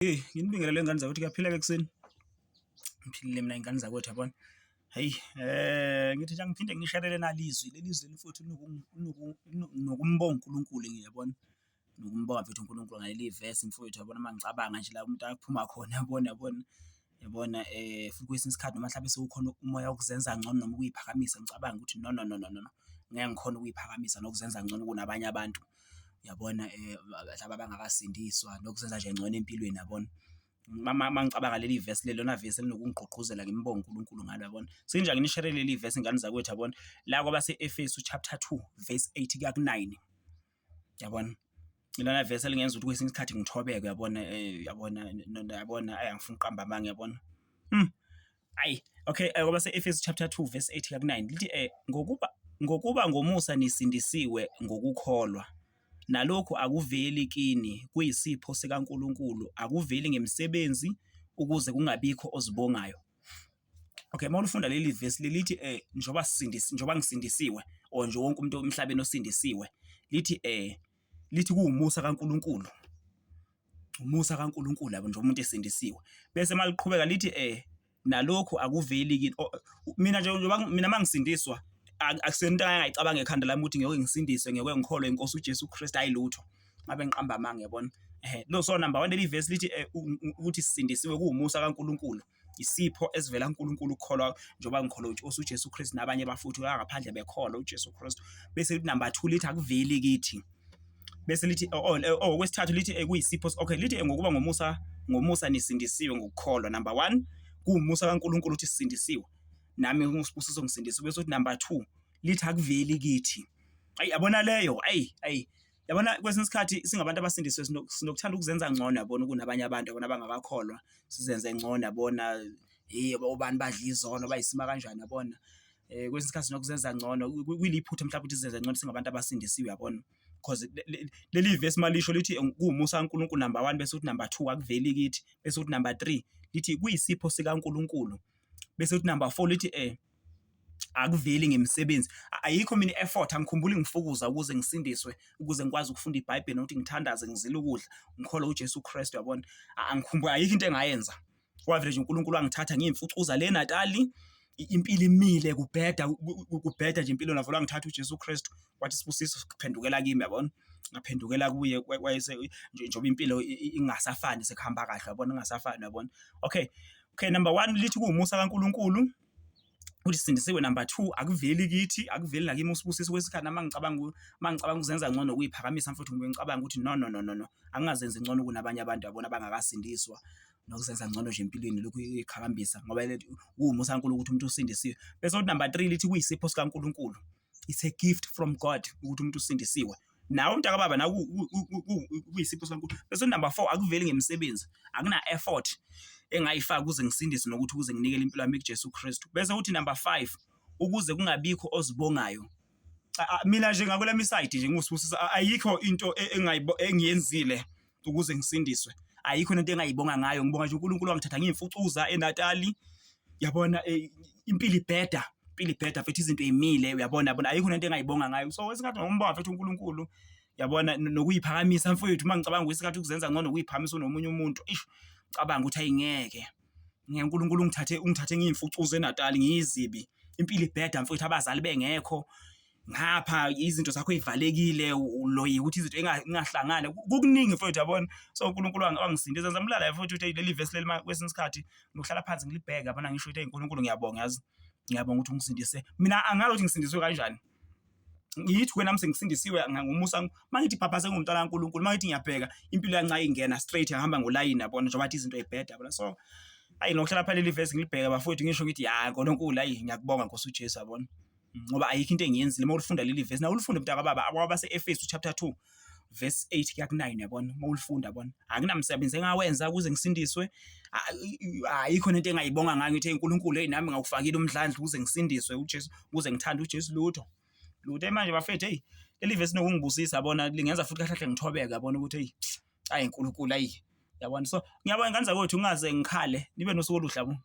Hey, nginibingelele ngane zakwethu, kuyaphileka ekuseni. Ngiphilile mina ngane zakwethu, yabona. Hhayi, ngithi nje angiphinde ngisherele nali izwi, leli zwi futhi nokumbonga uNkulunkulu, ngiyabona. Nokumbonga mfethu uNkulunkulu ngaleli vesi mfowethu, yabona uma ngicabanga nje la umuntu aphuma khona, yabona, yabona, yabona futhi kwesinye isikhathi noma hlampe sekukhona umoya wokuzenza ngcono noma ukuy'phakamisa, ngicabange ukuthi no, no, no, no, no, no, ngeke ngikhone ukuy'phakamisa nokuzenza ngcono kunabanye abantu, uyabona, mhlampe abangakasindiswa nokuzenza nje ngcono empilweni, yabona. Uma ngicabanga leli vesi leli ilona vesi elinokungigqugquzela ngimbonge uNkulunkulu ngalo, yabona. Senginjani ngishere leli vesi ngane zakwethu, yabona, la kwabase-Efesu chapter 2 verse 8 kuya ku-9, yabona. Ilona vesi elingenza ukuthi kwesinye isikhathi ngithobeke, uyabona, uyabona, uyabona, ayi angifuni ukuqamba amanga, uyabona. Ayi, okay, kwabase-Efesu chapter 2 verse 8 kuya ku-9 lithi ngokuba ngomusa nisindisiwe ngokukholwa, nalokhu akuveli kini, kuyisipho sikaNkulunkulu, akuveli ngemisebenzi ukuze kungabikho ozibongayo. Okay, uma ulifunda leli vesi lelithi njengoba sisindisi njengoba ngisindisiwe or nje wonke umuntu emhlabeni osindisiwe, lithi lithi kuwumusa kaNkulunkulu. Umusa kaNkulunkulu yabo nje umuntu esindisiwe. Bese maliqhubeka lithi nalokhu akuveli kini. Mina nje njengoba mina mangisindiswa akusiyona into engangayicabanga ekhanda lami ukuthi ngeke ngisindiswe, ngeke ngikholwe inkosi uJesu Kristu, ayi lutho. Ngabe ngiqamba amanga, yabona. No, so number 1 leli vesi lithi ukuthi sisindisiwe kuwumusa kaNkulunkulu. Isipho esivela kuNkulunkulu ukukholwa njengoba ngikholwa uNkosi uJesu Kristu nabanye bafuthi ngaphandle bekholwa uJesu Kristu. Bese lithi number 2 lithi akuveli kithi. Bese lithi oh okwesithathu lithi kuyisipho, okay, lithi ngokuba ngomusa nisindisiwe ngokukholwa. Number 1 kuwumusa kaNkulunkulu ukuthi sisindisiwe. Nami uSibusiso ngisindisiwe. Bese uthi number 2 lithi akuveli kithi. Ayi yabona leyo, ayi ayi yabona kwesinye isikhathi singabantu abasindisiwe sinokuthanda ukuzenza ngcono, yabona, kunabanye abantu, yabona, abangakakholwa, sizenze ngcono, yabona, hey obani badla izono bayisima kanjani, yabona. Kwesinye isikhathi sinokuzenza ngcono, kuliphutha mhlawumbe ukuthi sizenze ngcono singabantu abasindisiwe, yabona, because leli vesi malisho lithi kuwumusa kaNkulunkulu number 1, bese uthi number 2 akuveli kithi, bese uthi number 3 lithi kuyisipho sikaNkulunkulu, bese uthi number 4 lithi akuveli ngemisebenzi. Ayikho mina i-effort, angikhumbuli ngifukuza ukuze ngisindiswe, ukuze ngikwazi ukufunda iBhayibheli nokuthi ngithandaze, ngizile ukudla, ngikholwe uJesu Kristu, yabona. Angikhumbuli, ayikho into engayenza. Kwavele nje uNkulunkulu wangithatha ngiyimfucuza le Natali, impilo imile kubheda, kubheda nje impilo, navele wangithatha uJesu Kristu, wathi Sibusiso phendukela kimi, yabona. Ngaphendukela kuye, wayese njengoba impilo ingasafani sekuhamba kahle, yabona, ingasafani, yabona. Okay, okay, number 1 lithi kuwumusa kaNkulunkulu ukuthi sisindisiwe. Number 2 akuveli kithi, akuveli nakimi uSibusiso. Kwesikhathi nami mangicabanga ukuzenza ngcono ukuyiphakamisa mfowethu, ngibuye ngicabanga ukuthi no, no, no, no, no, angingazenzi ngcono kunabanye abantu, yabona, abangakasindiswa, nokuzenza ngcono nje empilweni lokhu iqhakambisa ngoba kuwumusa kaNkulunkulu ukuthi umuntu usindisiwe. Bese uthi number 3 lithi kuyisipho sikaNkulunkulu, it's a gift from God ukuthi umuntu usindisiwe. Nawe umntaka baba nawe kuyisipho sikaNkulunkulu. Bese number 4 akuveli ngemisebenzi, akuna effort engayifaka ukuze ngisindise nokuthi ukuze nginikele impilo yami kuJesu Kristu. Bese uthi number 5 ukuze kungabikho ozibongayo. Mina nje ngakwelami side nje nguSibusiso, ayikho into engiyenzile ukuze ngisindiswe, ayikho into engayibonga ngayo. Ngibonga nje uNkulunkulu wangithatha ngiyimfucuza eNatali, yabona, impilo ibheda, impilo ibheda mfethu, izinto ey'mile, uyabona, yabona, ayikho nento engayibonga ngayo. So kwesikhathi ngokumbonga mfethu uNkulunkulu, yabona, nokuyiphakamisa mfethu, uma ngicabanga kwesikhathi ukuzenza ngcono nokuyiphakamisa unomunye umuntu, ish, ngicabanga ukuthi ayingeke uNkulunkulu ungithathe ngiyimfucuza eNatali, ngiyizibi, impilo ibheda mfethu, abazali bengekho ngapha, izinto zakho ey'valekile, uloyiwe ukuthi izinto ingahlangani, kukuningi mfethu, yabona. So uNkulunkulu wangisindisa. Ngizamlala mfethu ukuthi leli vesi leli kwesinye isikhathi ngokuhlala phansi ngilibheke, yabona, ngisho ukuthi uNkulunkulu ngiyabonga, yazi, ngiyabonga ukuthi ungisindise. Mina angazi ukuthi ngisindiswe kanjani, ngithi wena nami sengisindisiwe ngomusa, mangithi phapha sengumntwana kaNkulunkulu, mangithi ngiyabheka impilo yanca ingena straight, ngihamba ngolayini, yabona, njengoba athi izinto ey'bheda, yabona. So ayi nokuhlala phela leli vesi ngilibheke bafowethu, ngisho ngithi ya Nkulunkulu, ayi ngiyakubonga Nkosi uJesu, yabona, ngoba ayikho into engiyenzile. Uma ulifunda leli vesi, na ulifunda mntaka baba, kwabase-Efesu chapter 2 verse 8 kuya ku-9, yabona, uma ulifunda, yabona, akunamsebenzi engawenza ukuze ngisindiswe, ayikho nento engayibonga ngayo ngithi uNkulunkulu, hey nami ngawufakile umdlandla ukuze ngisindiswe uJesu, ukuze ngithande uJesu, lutho lutho. Manje bafethu, hey leli vesi nokungibusisa, yabona, lingenza futhi kahle kahle ngithobeke, yabona, ukuthi hey ayi uNkulunkulu, ayi yabona. So ngiyabonga ngane zakwethu, ngingaze ngikhale, nibe nosuku oluhle, yabo.